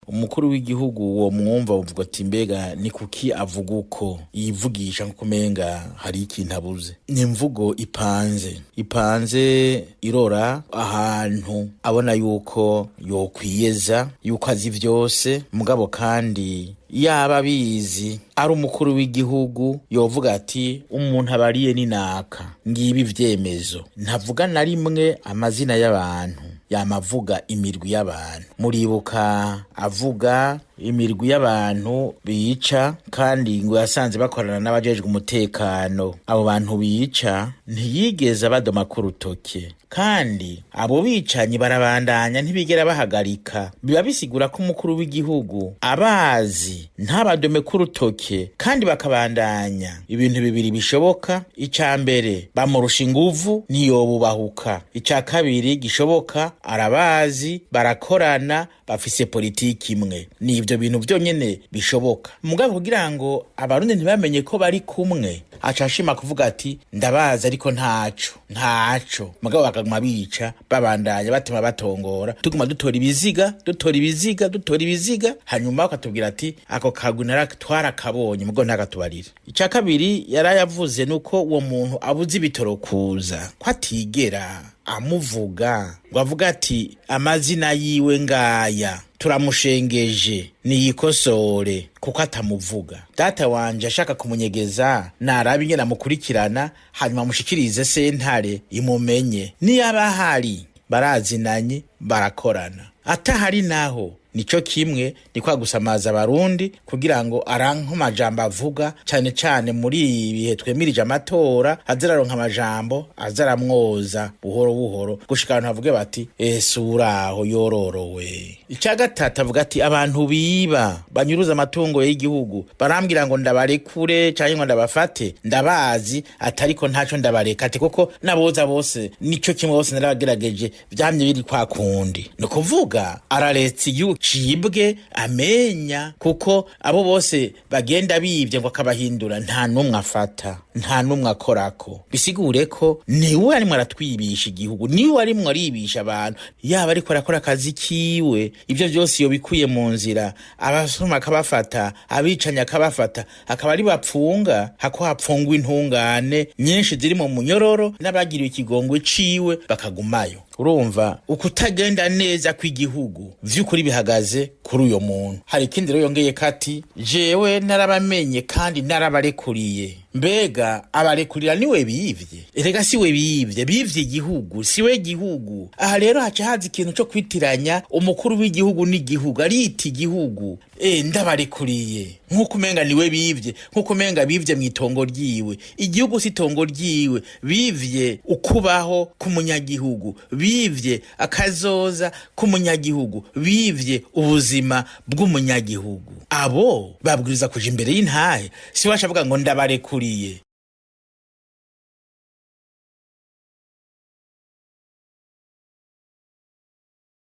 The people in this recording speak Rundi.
Umukuru w'igihugu uwo mwumva uvuga ati: "Mbega ni kuki avuga uko yivugisha, nko kumenga hari ikintu abuze?" Ni imvugo ipanze ipanze, irora ahantu abona yuko yokwiyeza yuko azi vyose. Mugabo kandi yaba abizi, ari umukuru w'igihugu, yovuga ati: "Umuntu abariye ni naka, ngibi ivyemezo." Ntavuga na rimwe amazina y'abantu, yamavuga imirwi y'abantu. Muribuka avuga imirwi y'abantu bica, kandi ngo yasanze bakorana n'abajejwe umutekano. Abo bantu bica ntiyigeze abadoma ku rutoke, kandi abo bicanyi barabandanya, ntibigera bahagarika. Biba bisigura ko umukuru w'igihugu abazi, ntabadome ku rutoke, kandi bakabandanya. Ibintu bibiri bishoboka: ica mbere, bamurusha inguvu, ntiyobubahuka. Ica kabiri gishoboka, arabazi, barakorana, bafise politiki imwe. Ni ivyo bintu vyonyene bishoboka. Mugabo kugira ngo Abarundi ntibamenye ko bari kumwe, aca ashima kuvuga ati: "Ndabazi, ariko ntaco, ntaco." Mugabo bakaguma bica, babandanya batema, batongora, tuguma dutora ibiziga, dutora ibiziga, dutora ibiziga. Hanyuma bakatubwira ati: "Ako kagwi twarakabonye," mugo ntakatubarira. Ica kabiri yarayavuze nuko uwo muntu abuze ibitoro kuza, ko atigera amuvuga ngo avuga ati: "Amazina yiwe ngaya, turamushengeje, niyikosore." Kuko atamuvuga, data wanje ashaka kumunyegeza, naraba ingene amukurikirana, hanyuma amushikirize sentare imumenye. Niyaba ahari, barazinanye, barakorana. Atahari naho nico kimwe, ni kwa gusamaza Abarundi kugira ngo aranke amajambo avuga, cane cane muri ibi bihe twemirije amatora, aze araronka amajambo, aze aramwoza buhoro buhoro gushika abantu bavuge bati: "Ese uraho yororowe?" Ica gatatu avuga ati: "Abantu biba, banyuruza amatungo y'igihugu, barambwira ngo ndabarekure canke ngo ndabafate, ndabazi." Atariko ntaco ndabareka, ati kuko naboza bose nico kimwe, bose narabagerageje, vyamye biri kwa kundi. Ni ukuvuga araretse igihugu cibwe amenya, kuko abo bose bagenda bivye ngo akabahindura, nta n'umwe afata, nta n'umwe akorako. Bisigure ko niwe arimwo aratwibisha igihugu, niwe arimwo aribisha abantu. Yaba ariko arakora akazi kiwe, ivyo vyose yobikuye mu nzira, abasuma akabafata, abicanyi akabafata, akaba ari bapfunga, hako hapfungwa intungane nyinshi ziri mu munyororo, n'abagiriwe ikigongwe ciwe bakagumayo. Urumva ukutagenda neza kw'igihugu vy'ukuri bihagaze kuri uyo muntu. Hari ikindi rero yongeye kati: "Jewe narabamenye kandi narabarekuriye." Mbega abarekurira niwe bivye? Erega siwe bivye, bivye igihugu, siwe gihugu. Aha rero haca haza ikintu co kwitiranya umukuru w'igihugu n'igihugu. Arita igihugu, "Ndabarekuriye," nk'uko umenga niwe bivye, nk'uko umenga bivye mw'itongo ryiwe. Igihugu si itongo ryiwe. Bivye ukubaho k'umunyagihugu, bivye akazoza k'umunyagihugu, bivye ubuzima bw'umunyagihugu. Abo babwiriza kuja imbere y'intahe. Si waca avuga ngo ndabarekuriye.